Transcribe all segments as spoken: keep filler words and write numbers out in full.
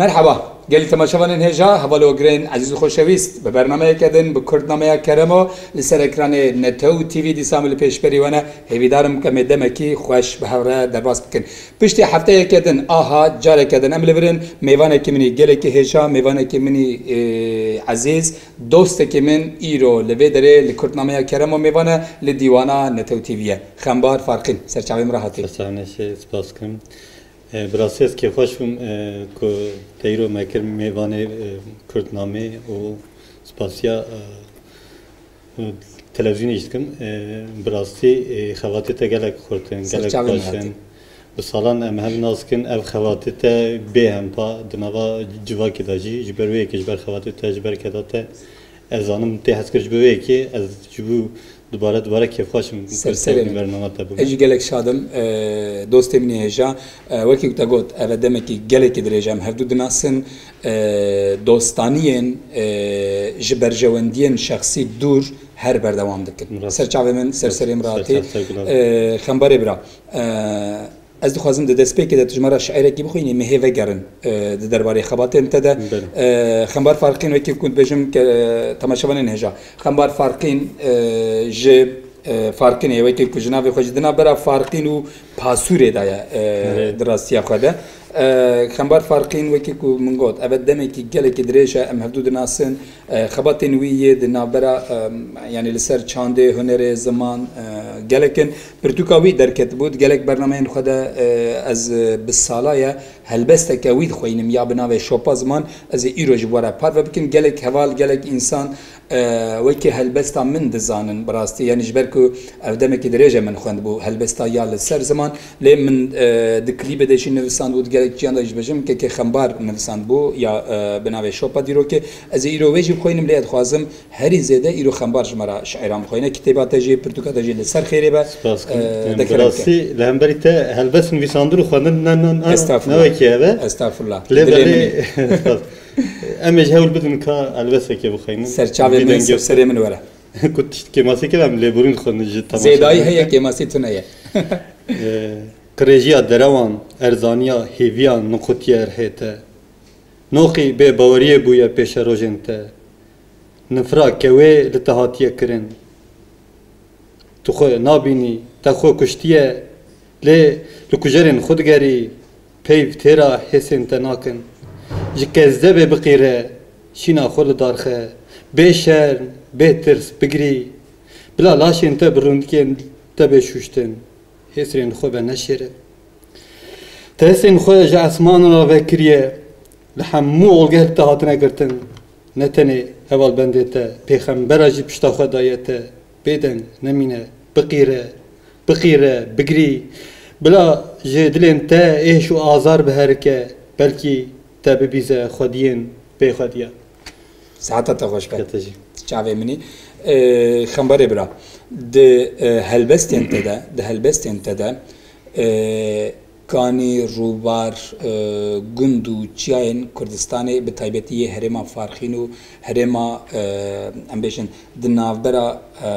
Merhaba, gelî temaşevanên hêja, hevalê we girên ezîz û xoşewîst. Bi bernameyeke din, bi Kurdnameya Keremo, li ser ekranê Netew T V dîsa min li pêşberî we ne. Hêvîdar im ku em ê demekî xweş bi hev re derbas bikin. Piştî hefteyeke din, aha, careke din em li vir in. Mêvanekî min î gelekî hêja, mêvanekî min î, e, ezîz, dostekî min îro li vê derê li Kurdnameya Keremo mêvan e, li dîwana Netew T V ye. Xembar Farqîn, ser çavê min re hatî. Ser çavê min, spas dikim. E, bi rastî ez kêfxweş bûm, e, ku te îro me kir mêvanê, e, Kurdnamê û spasiya, e, e, televîzyonê jî dikim. E, bi rastî, e, xebatê te gelek xurt in, gelek xweş in. Bi salan em hev nas dikin, ev xebatê te bê hempa di nava civakê de jî, ji ber wê yekê, ji ber xebatê te, ji ber keda te, ez zanim tê hez kir, ji bo wê yekê ez ji bo dubare dubare kêfxweş im. Ser serê min. Bernama te bûme. Ez jî gelek şad im. E, dostê min ê hêja, e, wekî ku te got, ev e demekî gelekî dirêj e, em hevdû dinasin. E, dostaniyên, e, ji berjewendiyên şexsî dûr her berdewam dikin. Rast. Ser çavê min, ser serê min re hatî. E, Xembarê bira. E, Ez dixwazim di destpêkê de tu ji me re şiîrekî bixwînî, em ê vegerin, e, di derbarê xebatên te de. Belê. E, Xembar Farqîn, wekî ku dibêjim ke, e, temaşevanên hêja. Xembar Farqîn, e, ji, e, Farqînê, wekî ku ji navê xwe jî di navbera Farqîn û Pasûrê de ye, e, Belê. Di rastiya xwe de. E, Xembar Farqîn, wekî ku min got, ev demekî gelekî dirêj e, em hevdû dinasin. E, xebatên wî yê di navbera, e, yanî li ser çandê, hunerê, ziman, e, gelek in. Pirtûka wî derketibû, di gelek bernameyên xwe de, e, ez, e, bi sala ye helbesteke wî dixweynim ya bi navê Şopa Ziman, ez ê îro ji bo we re parve bikim. Gelek heval, gelek însan, e, wekî helbesta min dizanin bi rastî. Yanî ji ber ku ev demekî dirêj e min xwendibû, helbesta ya li ser ziman. Lê min, e, di klîbê de jî nivisandibû, di gelek çiyan de jî bêjim, kekê Xembar nivisandibû ya, e, bi navê Şopa Dîrokê. Ez ê îro wê jî bixweynim, lê ez dixwazim herî zêde îro Xembar ji me re şiîran bixweyne. Kitêba te jî, pirtûka te jî li ser xêrê be. Spas dikim. E, em, bi rastî li hemberî te helbest nivîsandin û xwendin ne, ne, ne, Estağfurullah. Ne wekî ev e. Estağfurullah. Lê belê, spas. Em ê ji hewl bidin ka helbestekê bixweynin. Ser çavê min, ser serê min were. Ku tişt kêmasê keve em lêborîn dixwin ji temaşevanê. Zêdayî heye, kêmasî tune ye. Ee, qirêjiya derewan, erzaniya hêviya niqotiye rihê te. Noqî bêbaweriyê bûye pêşerojên te. Nifra kewê li te hatiye kirin. Tu xwe nabînî, te xwe kuştiye, lê li kujerên xwe digerî, peyv têra hêsên te nakin. Ji kezebê biqîre, şîna xwe li dar xe, bê şerm, bê tirs bigirî. Bila laşên te bi rûndikên te bê şûştin, hêsrên xwe veneşêre. Te hêsên xwe ji esmanan re vekiriye, li hemû olgeh li te hatine girtin. Ne tenê hevalbendê te, pêxembera jî pişta xwe daye te. Bêdeng nemîne, biqîre, biqîre, bigirî. Bila ji dilên te êş û azar biherike, belkî te bibîze xwediyên bêxwediya. Saeta te xweş be. Te jî. Çavê min î. Ee, Xembarê bira, di, e, helbestên te de, di helbestên te de, e, kanî, rûbar, e, gund û çiyayên Kurdistanê, bi taybetî yê herêma Farxîn û herêma, e, em bêjin, di navbera, e,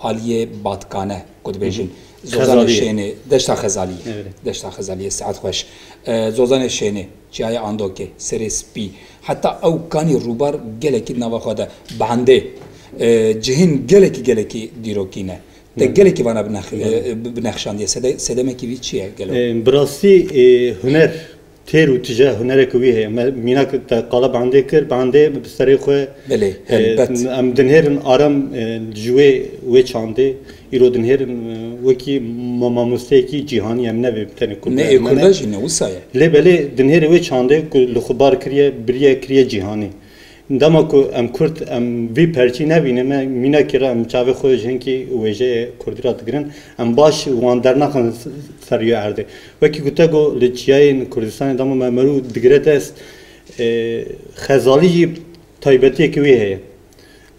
aliyê Batkane, ku dibêjin, Hı hı. Zozanê Xezaliyê. Şênê, Deşta Xezaliyê. Evet. Deşta Xezaliyê, saet xweş. E, Zozanê Şênê, Çiyayê Andokê, Serê Spî. Heta ew kanî rûbar gelekî di nava xwe de. Bandê, e, cihên gelekî, gelekî dîrokî ne. Te Evet. Gelekî vana binex-, Evet. e, bi-, binexşandiye. Sede-, sedemekî vî çi ye gelo? E, bi rastî, e, huner, têr û tije hunereke wî heye. Me, mînak te qala bandê kir, bandê bi serê xwe, Belê, e, helbet. Em dinêrin arem, e, ji wê, wê çandê, îro dinêrin, e, wekî ma-, mamosteyekî cîhanî, em ne vê tenê Kurd Ne ê Ermene. Kurda jî ne wisa ye. Lê belê dinêrê wê çandê ku li xwe bar kiriye, biriye, kiriye cîhanî. Dema ku em Kurd, em vî perçî nebîne, me mînakê re em çavê xwe ji hinkî wêjeyê Kurdî re digirin, em baş wan dernaxin s-, ser yê erdê. Wekî ku te got, li çiyayên Kurdistanê dema me merû digire dest, e, Xezalî jî taybetiyeke wî heye.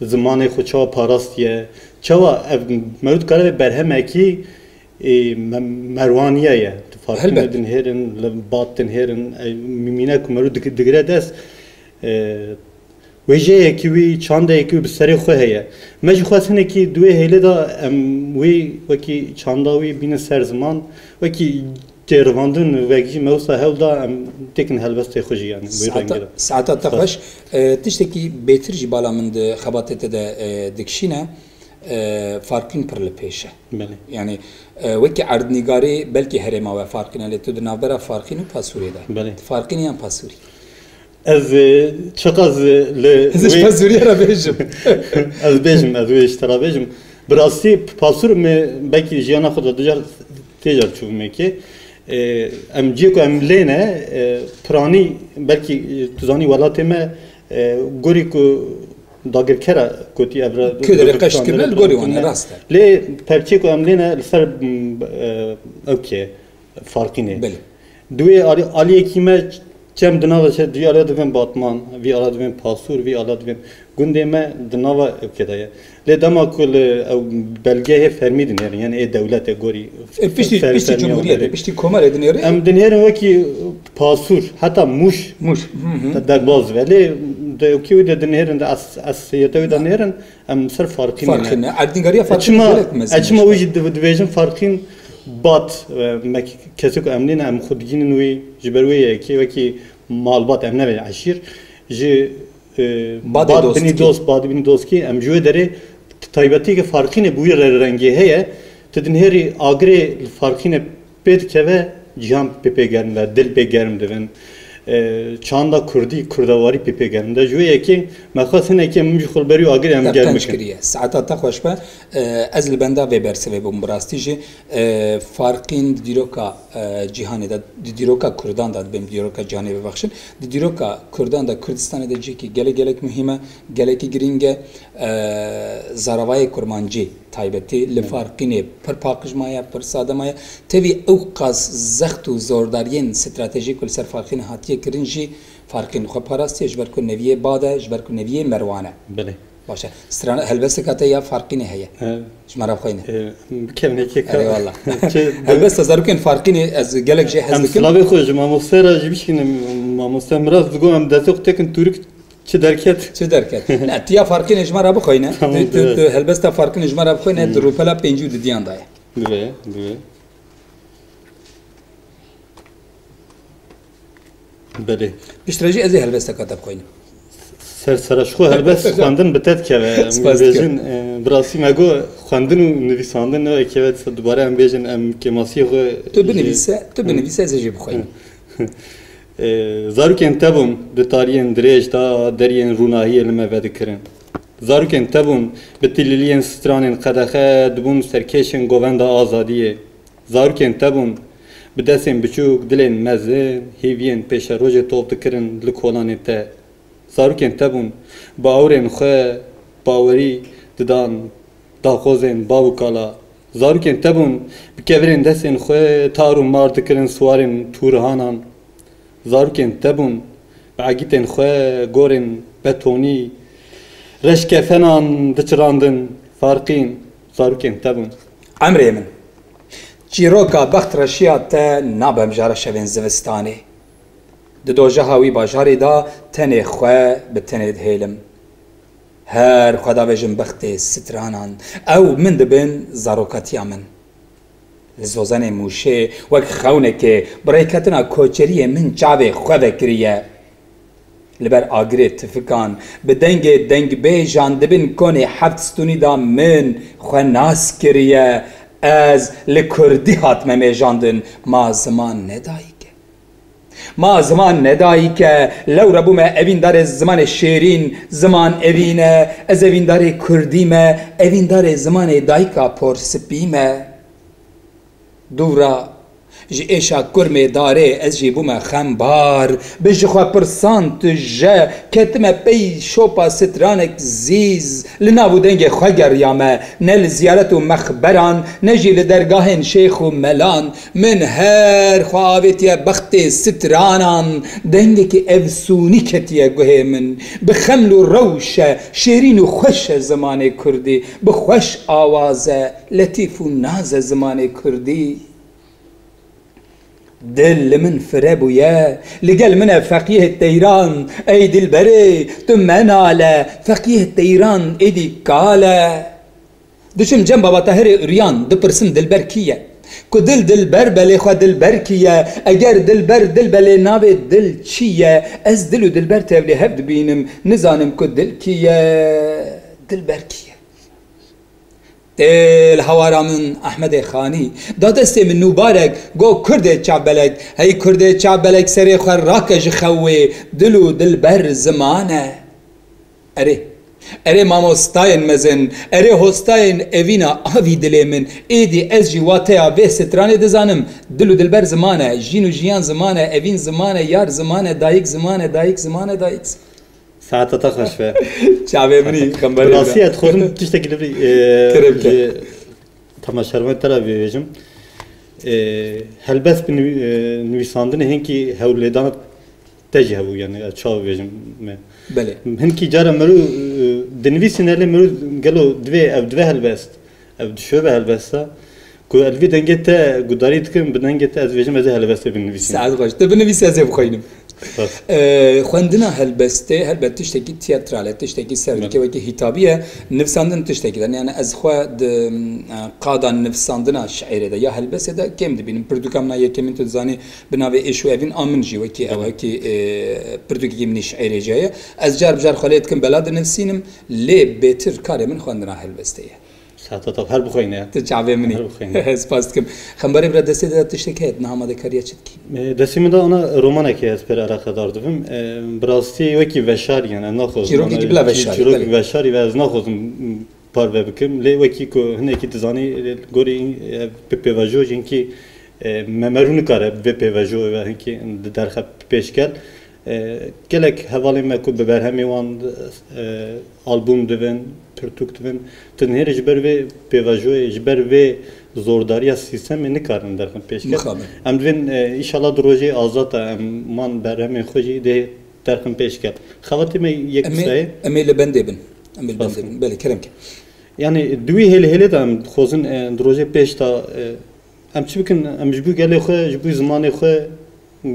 Zimanê xwe çawa parastiye, çawa ev merû dikare berhemekî, e, me-, merwaniye ye. Tu Farqînê Helbet. Dinhêrin, li Bat dinhêrin, e, mî-, mîne ku merû dig-, digire dest, e, wêjeyekî wî, çandeyekî wî bi serê xwe heye. Me jî xwest hinekî di wê hêlê de em wî wekî çanda wî bînin ser ziman, wekî Çêrivandin wek jî me wisa hewl da em têkin helbestê xwe jî, yani, wî rengî de. Saeta te xweş. E, tiştekî bêtir jî bala min di xebatê te de, e, dikişîne. E, Farqîn pir li pêş e. Belê. Yani, e, wekî erdnîgarî belkî herêma we Farqîn e, lê tu di navbera Farqîn û Pasûrê de. Belê. Farqînî yan Pasûrî? Ez, e, çiqas, e, li Ez ji wê Pasûriyê re bêjim. Ez bêjim, ez wê ji te re bêjim. Bi rastî Pasûr me belkî jiyana xwe de du car, sê car çûbûme kê. E, em ciyê ku em lê ne, e, piranî belkî, e, tu zanî welatê me, e, gorî ku dagirkera gotî ev re Kê de reqeş kirine, li gorî wan e, rast e. Lê perçê ku em lê ne li ser, m, e, ew kê, Farqînê. Belê. Di wê alî-, aliyekî me çem di nava çe, vî aliya divên Batman, vî aliya divên Pasûr, vî aliya divên gundê me di nava ewkê de ye. Lê dema ku li ew belgeyê fermî dinêrin, yani ê dewletê gorî E, piştî, fer-, piştî fermiya cumhuriyetê, piştî komelê dinêrin. Em dinêrin wekî Pasûr, heta Mûş Mûş. Hı hı. Derbaz ve. Lê di ewkê wî de dinêrin, di es-, esliyetê wî de dinêrin, em ser Farqînê ne. Farqîn e. Erdnîgariya Farqînê Çima, gelek mezin e, çima e. Wî jî div-, dibêjin Farqîn Bat, e, me kesê ku em nîne, em xwe digînin wî, ji ber wê yekê wekî malbat, em nebêjin eşîr, ji, e, Badê Bad Doskî. Binî Dost, Bad Binî Doskî, em ji wê derê taybetiyeke Farqînê bi wî re rengê heye, tu dinêrî agirê li Farqînê pê dikeve, cihan pê pê germ de, dil pê germ dibin. E, çanda kurdî, kurdewarî pê pê germ de. Ji wê yekê me xwest hinekê min ji xwe li ber wî agirê em Te germ qenc bikin. Kiriye. Saeta te xweş be. E, ez li benda vê bersivê bûm bi rastî jî. E, Farqîn di dîroka, e, cîhanê de, di dîroka kurdan de, dibêm dîroka cîhanê bibexşin, di dîroka kurdan de Kurdistanê de cihekî gelek gelek muhîm e, gelekî girîng e. E, zaravayê kurmancî taybetî li Hı. Farqînê pir paqij maye, pir sade maye. Tevî ew qas zext û zordariyên stratejîk ku li ser Farqînê hatiye kirin jî Farqîn xwe parastiye, ji ber ku neviyê Bad e, ji ber ku neviyê Merwan e. Belê. Baş e. Strana, helbesteka te ya Farqînê heye. E, Ji me re bixweyne. E, bikevin yekê ka. Erê wallah. Çi, Helbesta zarokên Farqînê ez gelek jê hez Em dikim. Silavê xwe ji mamoste re jî bişkînin. Mamoste Miraz digo em destê xwe têkin tûrik çi derket. Çi derket. Ne, tiya Farqînê ji me re bixweyne. Tamam, Tu, tu, evet. tu helbesta Farqînê ji me re bixweyne, Hmm. di rûpela pêncî û didiyan de ye. Divê, divê. Belê. Piştre jî ez ê helbesteka te bixwînim. Ser sera ji xwe helbest xwendin bi te dikeve. Spas dikim. Bêjin, e, bi rastî me got xwendin û nivîsandin ne wekeve dibare em bêjin em kêmasiyê xwe Tu jî binivîse, tu binivîse ez ê jî bixwînim. E, zarokên te bûn di tariyên dirêj de deriyên rûnahiyê li me vedikirin. Zarokên te bûn bi tilîliyên stranên qedexe dibûn serkêşên govenda azadiyê. Zarokên te bûn, bi destên biçûk, dilên mezin, hîviyên pêşerojê top dikirin li kolanê te. Zarokên te bûn, bi awirên xwe bawerî didan daxozên bav û kala. Zarokên te bûn, bi kevirên destên xwe tar û mar dikirin siwarên tûrihanan. Zarokên te bûn, bi egîtên xwe gorên betonî, reş kefenan diçirandin, Farqîn, zarokên te bûn. Emrê min. Çîroka bext reşiya te nabe mijara şevên zivistanê. Di dojeha wî bajarê de tenê xwe bi tenê dihêlim. Her xwe davêjim bextê stranan, ew min dibin zarokatiya min. Li zozenê Mûşê wek xewnekê bi rêketina koçeriyê min çavê xwe vekiriye. Li ber agirê tifikan, bi dengê dengbêjan di bin konê heft stûnî de min xwe nas kiriye. Ez li kurdî hatime mêjandin, ma ziman ne dayik e. Ma ziman ne dayik e, lewre bûme evîndarê zimanê şêrîn, ziman evîn e, ez evîndarê kurdî me, evîndarê zimanê dayika porspî me. Dûra ji êşa kurmê darê ez jî bûme xembar, bi ji xwe pirsan tu je, ketime pey şopa stranek zîz, li nav û dengê xwe geriyame, ne li ziyaret û mexberan, ne jî li dergahên şêx û melan. Min her xwe avêtiye bextê stranan, dengekî efsûnî ketiye guhê min. Bi xeml û rewş e, şêrîn û xweş e zimanê kurdî, bi xweş awaz e, letîf û naz e zimanê kurdî. Dil li min fire bûye, li gel min e feqiyê teyran, ey dilberê, tu menale, feqiyê teyran êdî kal e. Diçim cem Baba Tahirê Uryan, dipirsim dilber kî ye? Ku dil dilber belê xwe dilber kî ye? Eger dilber dil belê navê dil çi ye? Ez dil û dilber tevlî hev dibînim, nizanim ku dil kî ye, dilber kî ye? Tê li hewara min Ehmedê Xanî da destê min nûbarek, go Kurdê çavbelek, hey Kurdê çavbelek serê xwe rake ji xewê, dil û dilber ziman e. Erê. Erê mamostayên mezin, erê hostayên evîna avî dilê min, êdî ez jî wateya vê stranê dizanim, dil û dilber ziman e, jîn û jiyan ziman e, evîn ziman e, yar ziman e, dayik ziman e, dayik ziman e, dayik ziman e. Saeta te xweş be. Çavê min î xemberê. Rastî ez dixwazim tiştekî li vî, e, Kerem ke. Ji temaşevanê te re bêjim. E, helbest bi nivî-, e, nivîsandinê hinkî hewlêdana te jî hebû, yani ez çawa bêjim me. Belê. Hinkî cara mero, e, dinivîsîne lê mero gelo divê ev dibe helbest. Ev dişibe helbesta. Ku ez vî dengê te gudarî dikim, bi dengê te ez bêjim ez ê helbestê binivîsim. Saet xweş. Tu binivîsî ez ê bixwînim. Spas. Ee, xwendina helbestê helbet tiştekî tiyatral e, tiştekî ser dike, belê, wekî hîtabî ye. Nivsandin tiştekî din. Yani ez xwe di, e, qada nivsandina şiîrê de ya helbestê de kêm dibînim. Pirtûka min a yekemîn tu dizanî bi navê Êş û Evîn a min jî wekî ew, belê, wekî, e, pirtûkekî min î şiîrê jî ye. Ez car bi car xwe lê dikim bela dinivsînim, lê bêtir karê min xwendina helbestê ye. Saeta te her bixweyne. Tu çavê min î. Her bixweyne. Spas dikim. Xembarê bira destê de tiştek heye, niha amadekariya çi dikî? E, destê min de ana romanekê ez pê re eleqedar dibim. E, bi rastî wekî veşarî, yani ez naxwazim. Çîrokekî ana bila çî-, veşarî, çîrok belê, veşarî ve ez naxwazim, m, parve bikim. Lê wekî ku hinekî dizanî, e, gorî, e, bi pêvajo jî hinkî, e, me merû nikare bi vê pêvajoyê ve hinkî di derxe pêş kel. E, gelek hevalên me ku bi berhemê wan, e, albûm dibin, pirtûk dibin, tu dinêrî ji ber vê pêvajoyê, ji ber vê zordariya sîstemê nikarin derxin pêşkel. Mixabin. Em divên, e, îşallah di rojê azad de em wan berhemên xwe jî dê derxin pêşkel. Xebatê me yek Em ê, qisayê. Em ê li bendê bin. Em ê li bendê bin. Belê, kerem ke. Yani di wî hêlê hêlê de em dixwazin, e, di rojê pêş de, e, em çi bikin? Em ji bo gelê xwe, ji bo zimanê xwe,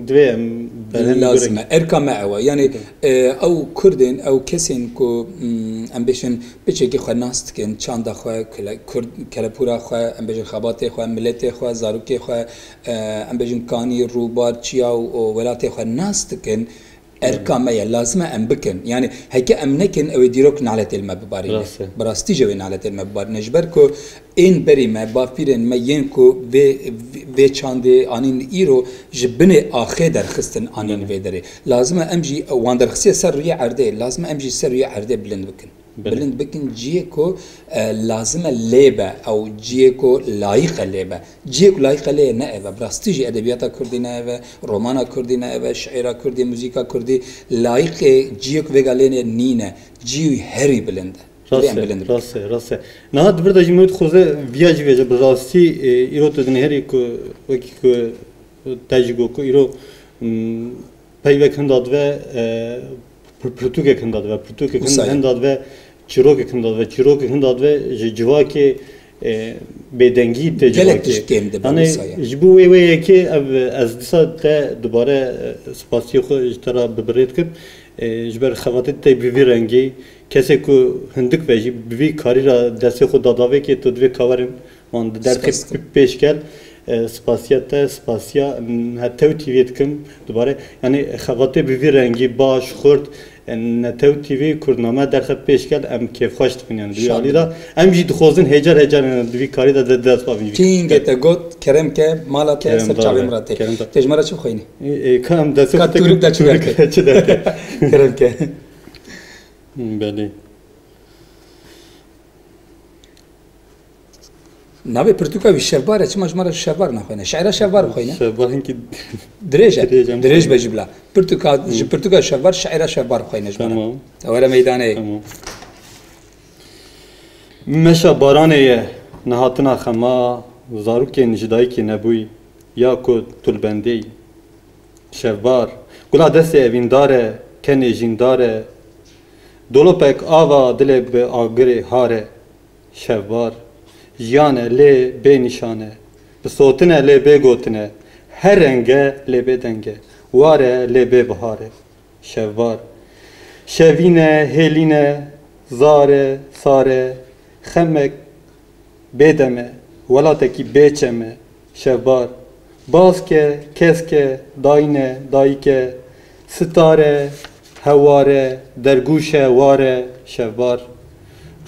Divê em berhemê Lazim e. Erka me ew e. Yani, e, ew Kurdên, ew kesên ku, mm, em bêjin piçekî xwe nas dikin, çanda xwe, kele-, Kurd, kelepûra xwe, em bêjin xebatê xwe, miletê xwe, zarokê xwe, e, em bêjin kanî, rûbar, çiya û, û welatê xwe nas dikin, erka me ye. Lazim e em bikin. Yani, heke em nekin, ew ê dîrok naletê li me bibarîne. Rast e. Bi rastî jî wê naletê li me bibarîne. Ji ber ku Ên berî me, bavpîrên me yên ku vê, vê çandê anîn îro ji binê axê derxistin anîn, belê, vê derê. Lazim e em jî wan derxistiye ser rûyê erdê, lazim e em jî ser rûyê erdê bilind bikin. Belê. Bilind bikin ciyê ku, e, lazim e lê be, ew ciyê ku layîq e lê be. Ciyê ku layîq e lê ye ne ev e. Bi rastî jî edebiyata kurdî ne ev e, romana kurdî ne ev e, şiîra kurdî, muzîka kurdî layîqê ciyê ku vêga lê ne nîne. Ciyê wî herî bilind e. Rast e, rast e, rast e. Niha di vir de jî min dixwaze viya jî vêje, bi rastî, e, îro tu dinêrî ku wekî ku te jî got ku îro, mm, peyvek hinda dibe, e, pir-, pirtûkek hinda dibe, pirtûkek hin-, hinda dibe, çîrokek hinda dibe, çîrokek hinda dibe ji civakê, e, bêdengî tê civakê. Gelek tişt kêm dibe. Yani, wisa ye. Ji bo wê, wê yekê ev, ez dîsa te dubare, e, spasiyê xwe ji te re bi birê dikim. E, ji ber xebatê te bi vî rengî, kesê ku hindik be jî bi vî karî re destê xwe da davêkê, tu divê kawerin wan di derxê pêş kel. E, spasiya te, spasiya Netew T V dikim dubare. Yani xebatê bi vî rengî baş, xurt, e, Netew T V Kurdname derxe pêş kel, em kêfxweş dibin yani. Şad dibin. Em jî dixwazin hêcar hêcar, yani, di vî karî de de-, dest bavin. Kîngê te got, kerem ke, mala te ser çavê min re tê. Kerem ke. Te ji me re çi bixwînî? Ê, ê, ka em destê xwe têkin tûrik de çi derke? Kerem ke. Belê. Navê pirtûka wî Şevbar e, çima ji me re Şevbar naxwîne? Şe'ra Şevbar bixwîne. Şevbar hinkî dirêj e. Dirêj e. Dirêj be ji bila. Pirtûka, ji pirtûka Şevbar, şe'ra Şevbar bixwîne ji me re. Tamam. Te were meydanê. Tamam. Meşa baranê ye, nehatina xema, zarokên ji dayikê nebûyî, ya ku tu li bendê yî. Şevbar, gula destê evîndar e, kenê jîndar e. Dolopek ava dilê bi agirê har e. Şevbar, jiyan e lê bê nîşan e. Bi sotin e lê bê gotin e. Her reng e lê bê deng e. War e lê bê bihar e. Şevbar. Şevîn e, hêlîn e, zar e, sar e, xemek bêdem e, welatekî bêçem e. Şevbar. Baske, keske, dayne, dayike, sitare, heware, dergûşe, ware, şevbar.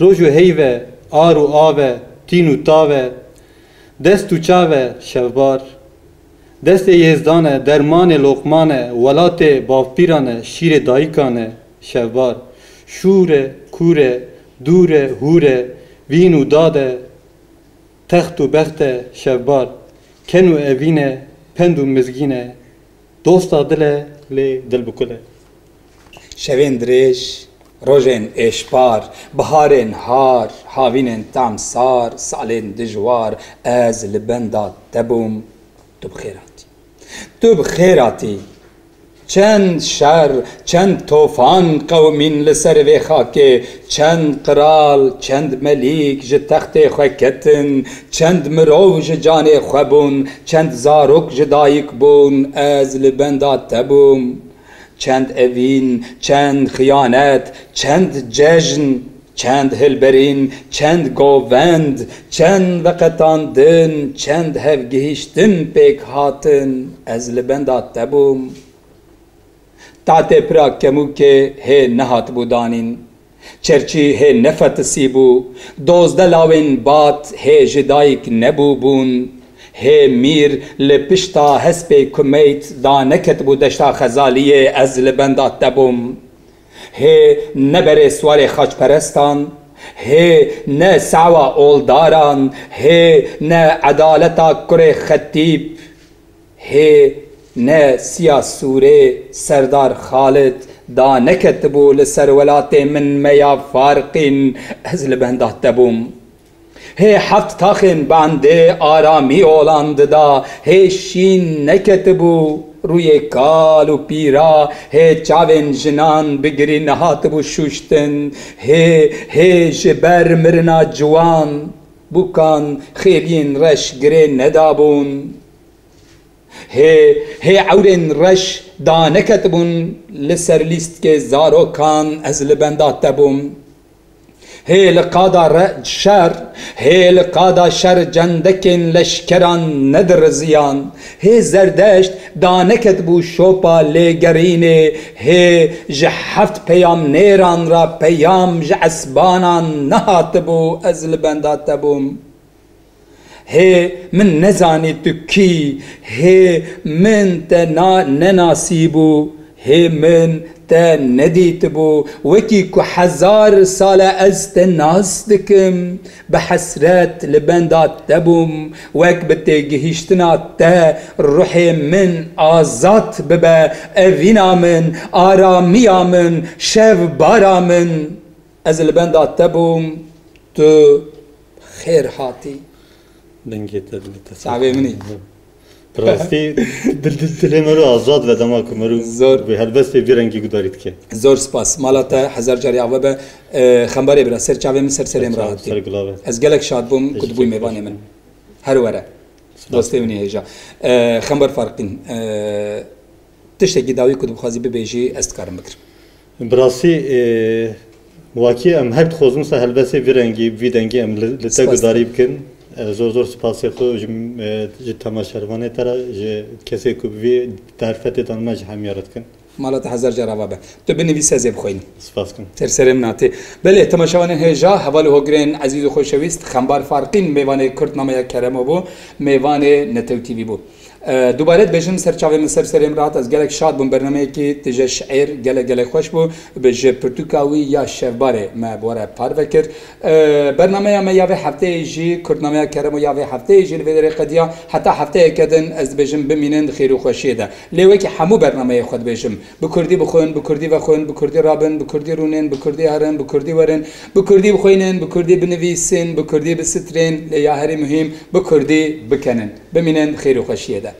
Roj û heyve, ar û ave, tîn û tave, dest û çave, şevbar. Destê Yêzdan e, dermanê Loqman e, welatê bavpîran e, şîrê dayikan e, şevbar. Şûr e, kûr e, dûr e, hûr e, vîn û dad e, text û bext e, şevbar. Ken û evîn e, pend û mizgîn e, dosta dil e, lê dil bi kul e. Şevên dirêj, rojên êşpar, biharên har, havînên tam sar, salên dijwar, ez li benda te bûm, tu bi xêr hatî. Tu bi xêr hatî. Çend şer, çend tofan qewimîn li ser vê xakê, çend qral, çend melîk ji textê xwe ketin, çend mirov ji canê xwe bûn, çend zarok ji dayik bûn, ez li benda te bûm. Çend evîn, çend xiyanet, çend cejn, çend hilberîn, çend govend, çend veqetandin, çend hevgihîştin pêk hatin, ez li benda te bûm. Tatê pira kemûkê hê nehatibû danîn. Çerçî hê nefetisîbû, dozdeh lawên bat hê ji dayik nebûbûn. Hê mîr li pişta hespê kumeyt daneketibû deşta Xezaliyê, ez li benda te bûm. Hê ne berê siwarê xaçperestan, hê ne sawa oldaran, hê ne edaleta kurê xetîb, hê ne siya sûrê Serdar Xalid daneketibû li ser welatê min me ya Farqîn, ez li benda te bûm. Hê heft taxên bandê aramî olan dida, hê şîn neketibû rûyê kal û pîra, hê çavên jinan bi girî nehatibû şûştin, hê, hê ji ber mirina ciwan bûkan xêliyên reş girê nedabûn. Hê, hê ewrên reş daneketibûn li ser lîstikê zarokan, ez li benda te bûm. Hê li qada re-, şer, hê li qada şer cendekên leşkeran nediriziyan. Hê Zerdeşt daneketibû şopa lêgerînê, hê ji heft peyamnêran re peyam ji esbanan nehatibû, ez li benda te bûm. Hê min nezanî tu kî, hê min te na-, nenasîbû, hê min te nedîtibû, wekî ku hezar sal e ez te nas dikim, bi hesret li benda te bûm, wek bi têgihîştina te ruhê min azad bibe, evîna min, aramiya min, şevbara min. Ez li benda te bûm, tu xêr hatî. Dengê te, dengê te. Çavê min î. Bi rastî dil, dil, dilê me ro azad ve dema ku me ro Zor. Bi helbestê vî rengî gudarî dike. Zor spas. Mala te hezar carî ava be. E, Xembarê bira, ser çavê min, ser serê min re hatî. Ser gula be. Ez gelek şad bûm ku tu bûyî mêvanê min. Her were. Spas. Dostê min ê hêja. E, Xembar Farqîn, e, tiştekî dawî ku tu bixwazî bibêjî, ez dikarim bikirim. Bi rastî, e, wakî em her dixwazin wisa helbestê vî rengî, vî dengî em li, li te gudarî bikin. Spas. E, zor zor spasê xwe ji, e, ji temaşevanê te re, ji kesê ku bi vî derfetê dan me ji hemiya re dikin. Mala te hezar car ava be. Tu binivîse ez ê bixwînim. Spas kim. Ser serê min hatî. Belê, temaşevanên hêja, heval û hogirên ezîz û xoşewîst, Xembar Farqîn mêvanê Kurdnameya Keremo bû, mêvanê Netew T V bû. E, dubare dibêjim, ser çavê min, ser serê min re hat, ez gelek şad bûm, bernameyekî tije şiîr gelek gelek xweş bû, bi ji pirtûka wî ya Şevbarê me bi we re parve kir. E, bernameya me ya vê hefteyê jî, Kurdnameya Keremo ya vê hefteyê jî li vê derê qediya, heta hefteyeke din ez dibêjim bimînin di xêr û xweşiyê de. Lê wekî hemû bernameyê xwe dibêjim, bi kurdî bixwin, bi kurdî vexwin, bi kurdî rabin, bi kurdî rûnin, bi kurdî herin, bi kurdî werin, bi kurdî bixwînin, bi kurdî binivîsin, bi kurdî bisitirên, lê ya herî muhîm, bi kurdî bikenin. Bimînin di xêr û xweşiyê de.